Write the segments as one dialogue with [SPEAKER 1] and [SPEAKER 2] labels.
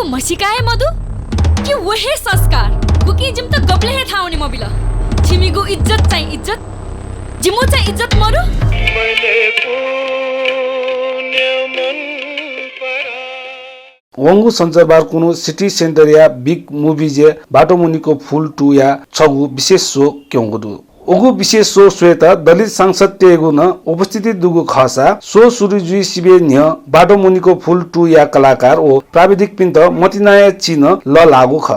[SPEAKER 1] मसिकाए मधु कि वहे संस्कार कुकी जिम त गब्ले हे थाउने मबिल छिमीगु इज्जत चाहिँ इज्जत जिमो चाहिँ इज्जत मरु
[SPEAKER 2] वंगु सञ्चारबार कुनु सिटी सेन्टर या बिग मुभी जे बाटो मुनिको फुल 2 या छगु विशेष शो क्योंगु ओगु विशेष शो श्वेत दलित सांसद तेगु न उपस्थिति दुगु खसा शो सुरु जुई सिबे न्य बाटो मुनिको फुल 2 या कलाकार ओ प्राविधिक पिन्त मतिनाय चिन ल लागु ख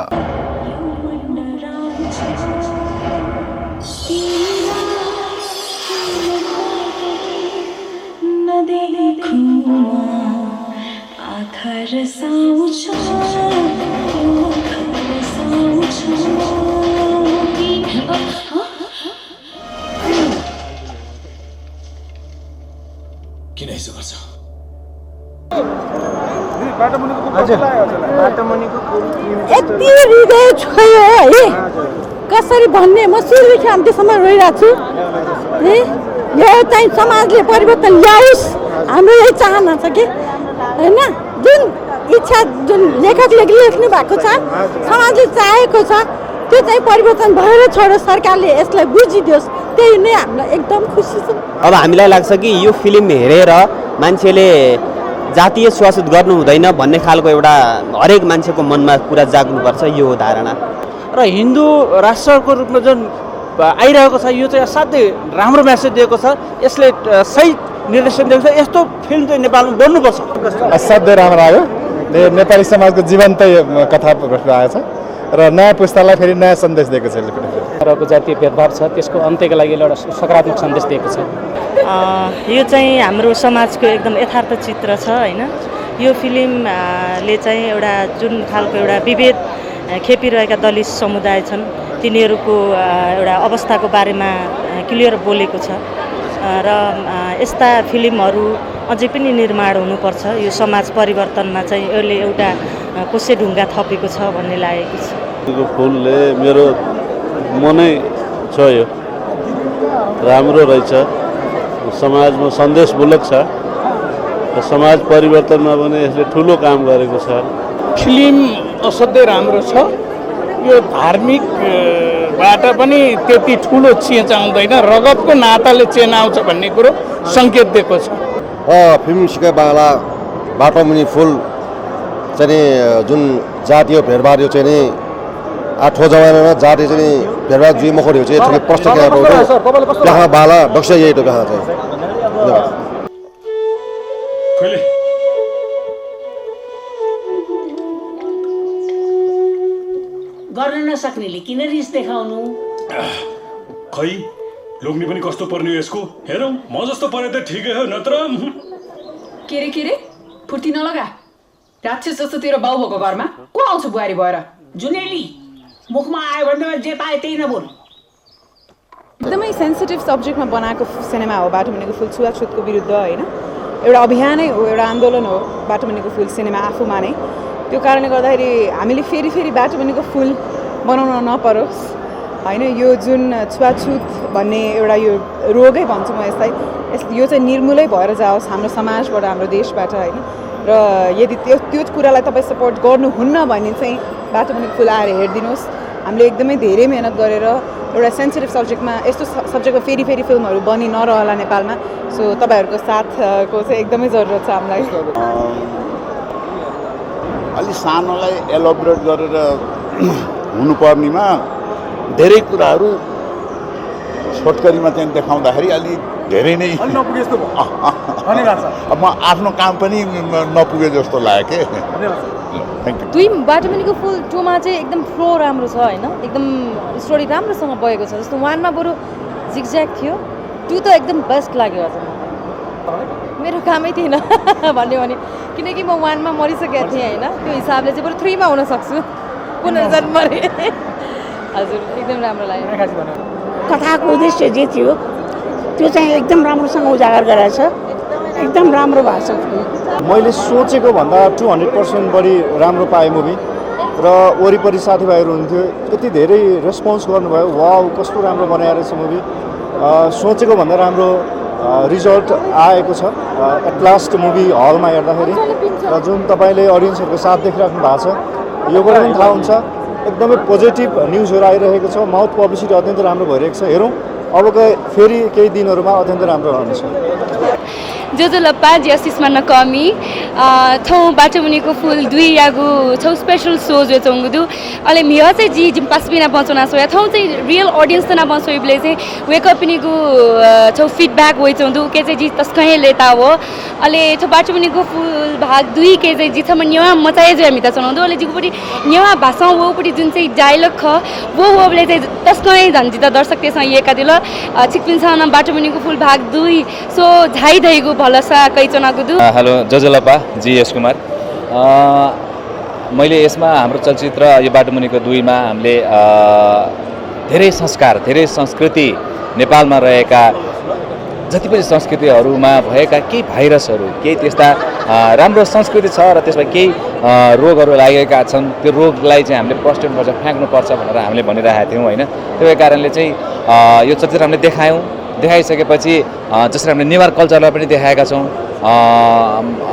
[SPEAKER 3] किन यसो गर्छ
[SPEAKER 4] यति हृदय छोयो है कसरी भन्ने म सुरुदेखि अन्त्यसम्म रोइरहेको छु है यो चाहिँ समाजले परिवर्तन ल्याओस् हाम्रो यही चाहना छ कि हैन जुन इच्छा जुन लेखकले लेख्नु भएको छ समाजले चाहेको छ त्यो चाहिँ परिवर्तन भएर छोडो सरकारले यसलाई बुझिदियोस् त्यही नै हामीलाई एकदम खुसी छ
[SPEAKER 5] अब हामीलाई लाग्छ कि यो फिल्म हेरेर मान्छेले जातीय छुवाछुत गर्नु हुँदैन भन्ने खालको एउटा हरेक मान्छेको मनमा कुरा जाग्नुपर्छ यो धारणा
[SPEAKER 6] र हिन्दू राष्ट्रको रूपमा जुन आइरहेको छ यो चाहिँ असाध्यै राम्रो मेसेज दिएको छ यसले सही निर्देशन दिएको छ यस्तो फिल्म चाहिँ नेपालमा बन्नुपर्छ
[SPEAKER 7] असाध्यै राम्रो आयो नेपाली समाजको जीवन्त कथा आएछ र नयाँ पुस्तालाई फेरि नयाँ सन्देश दिएको छ
[SPEAKER 8] रको जातीय भेदभाव छ त्यसको अन्त्यको लागि एउटा सकारात्मक सन्देश दिएको छ
[SPEAKER 9] यो चाहिँ हाम्रो समाजको एकदम यथार्थ चित्र छ हैन यो फिल्मले चाहिँ एउटा जुन खालको एउटा विभेद खेपिरहेका दलित समुदाय छन् तिनीहरूको एउटा अवस्थाको बारेमा क्लियर बोलेको छ र यस्ता फिल्महरू अझै पनि निर्माण हुनुपर्छ यो समाज परिवर्तनमा चाहिँ यसले एउटा कोसे ढुङ्गा थपेको छ भन्ने लागेको छ
[SPEAKER 10] यो फुलले मेरो मनै छोयो राम्रो रहेछ समाजमा सन्देशमूलक छ र समाज परिवर्तनमा पनि यसले ठुलो काम गरेको छ
[SPEAKER 6] फिल्म असाध्यै राम्रो छ यो धार्मिकबाट पनि त्यति ठुलो चेन्ज आउँदैन रगतको नाताले चेन आउँछ भन्ने कुरो सङ्केत दिएको छ
[SPEAKER 11] फिल्म सिकाइ बाला बाटो मुनि फुल चाहिँ जुन जातीय भेदभाव यो चाहिँ नि आठौँ जमानामा जातीय चाहिँ भेदभाव जुई मखोरी चाहिँ ठुलो प्रश्न केको त्यहाँ बाला डक्टर यही तो कहाँ चाहिँ
[SPEAKER 12] गर्न नसक्नेले किन रिस देखाउनु
[SPEAKER 3] खै लोग्ने पनि कस्तो पर्ने यसको हेरौँ म जस्तो परे त ठिकै हो नत्र
[SPEAKER 13] के रे फुर्ती नलगा राक्षस जस्तो तेरो बाउ भएको घरमा को आउँछ बुहारी भएर
[SPEAKER 12] जुनेली मुखमा आयो भने जे पाए त्यही नबोल
[SPEAKER 4] एकदमै सेन्सिटिभ सब्जेक्टमा बनाएको सिनेमा हो बाटो मुनिको फुल छुवाछुतको विरुद्ध होइन एउटा अभियानै हो एउटा आन्दोलन हो बाटो मुनिको फुल सिनेमा आफूमा नै त्यो कारणले गर्दाखेरि हामीले फेरि बाटो मुनिको फुल बनाउन नपरोस् होइन यो जुन छुवाछुत भन्ने एउटा यो रोगै भन्छु म यसलाई यो चाहिँ निर्मूलै भएर जाओस् हाम्रो समाजबाट हाम्रो देशबाट होइन र यदि त्यो कुरालाई तपाईँ सपोर्ट गर्नुहुन्न भने चाहिँ बाटो मुनिको फुल आएर हेरिदिनुहोस् हामीले एकदमै धेरै मेहनत गरेर एउटा सेन्सिटिभ सब्जेक्टमा यस्तो सब्जेक्टमा फेरि फिल्महरू बनि नरहला नेपालमा सो तपाईँहरूको साथको चाहिँ एकदमै जरुरत छ हामीलाई
[SPEAKER 14] अलि सानोलाई एलोबरेट गरेर हुनुपर्नेमा धेरै कुराहरू छोटकरीमा चाहिँ देखाउँदाखेरि अलि धेरै नै अब म आफ्नो काम पनि नपुगे जस्तो लाग्यो के
[SPEAKER 9] दुई बाटो मुनिको फुल 2 मा चाहिँ एकदम फ्लो राम्रो छ होइन एकदम स्टोरी राम्रोसँग बगेको छ जस्तो 1 मा बरु जिगज्याग थियो 2 त एकदम बेस्ट लाग्यो अझ मेरो कामै थिएन भन्यो भने किनकि म 1 मा मरिसकेको थिएँ होइन त्यो हिसाबले चाहिँ बरु 3 मा हुन सक्छु पुनर्जन्म मरे हजुर एकदम राम्रो लाग्यो
[SPEAKER 12] कथाको उद्देश्य जे थियो त्यो चाहिँ एकदम राम्रोसँग उजागर गराएको छ एकदम राम्रो भएको छ
[SPEAKER 7] मैले सोचेको भन्दा 200% बढी राम्रो पाएँ मुभी र वरिपरि साथीभाइहरू हुन्थ्यो यति धेरै रेस्पोन्स गर्नुभयो वाउ कस्तो राम्रो बनाएर रहेछ मुभी सोचेको भन्दा राम्रो रिजल्ट आएको छ एट लास्ट मुभी हलमा हेर्दाखेरि र जुन तपाईँले अडियन्सहरूको साथ देखिराख्नु भएको छ यो कुरा पनि थाहा हुन्छ एकदमै पोजिटिभ न्युजहरू आइरहेको छ माउथ पब्लिसिटी अत्यन्तै राम्रो भइरहेको छ हेरौँ अबको फेरि केही दिनहरूमा अत्यन्तै राम्रो रहनेछ
[SPEAKER 1] जोजोलप्पा जसिसमा नकमी छौँ बाटो मुनिको फुल दुई यागु छौँ स्पेशल सोज वे चौंगुदु अले मिया चाहिँ जी जिम पासबिना बचना सोया थौ चाहिँ रियल ऑडियंस तना बसो इबले चाहिँ वेकअप निगु छौ फीडबैक वे चौंदु के चाहिँ जी तस्कहे लेता हो अले छ बाटो मुनिको फुल भाग दुई के चाहिँ जी थम न्यवा मचाए जे हामी त चलाउँदो अले जिगुपटी न्यवा भाषा वो पटी जुन चाहिँ डायलॉग ख वो होबले चाहिँ तस्कहे झन् जिता दर्शक त्यसमा एका दिल छिकपिनसाना बाटो मुनिको फुल भाग दुई सो झाइ दैगु भलसा कैचनागुदु
[SPEAKER 15] हेलो जजलप्पा जी एस कुमार मैले यसमा हाम्रो चलचित्र यो बाटो मुनिको दुईमा हामीले धेरै संस्कार धेरै संस्कृति नेपालमा रहेका जति पनि संस्कृतिहरूमा भएका केही भाइरसहरू केही त्यस्ता राम्रो संस्कृति छ र त्यसमा केही रोगहरू लागेका छन् त्यो रोगलाई चाहिँ हामीले प्रस्ट्याउनुपर्छ फ्याँक्नुपर्छ भनेर हामीले भनिरहेका थियौँ होइन त्यो कारणले चाहिँ यो चलचित्र हामीले देखाइसकेपछि जसरी हामीले नेवार कल्चरलाई पनि देखाएका छौँ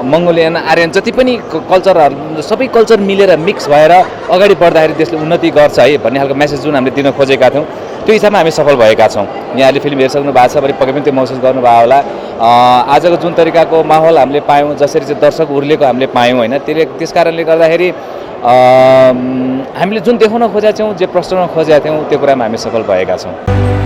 [SPEAKER 15] मङ्गोलियन आर्यन जति पनि कल्चरहरू सबै कल्चर मिलेर मिक्स भएर अगाडि बढ्दाखेरि त्यसले उन्नति गर्छ है भन्ने खालको मेसेज जुन हामीले दिन खोजेका थियौँ त्यो हिसाबमा हामी सफल भएका छौँ यहाँले फिल्म हेरिसक्नु भएको छ भने पक्कै पनि त्यो महसुस गर्नुभयो होला आजको जुन तरिकाको माहौल हामीले पायौँ जसरी चाहिँ दर्शक उर्लेको हामीले पायौँ होइन त्यस कारणले गर्दाखेरि हामीले जुन देखाउन खोजेका थियौँ जे प्रश्न खोजेका थियौँ त्यो कुरामा हामी सफल भएका छौँ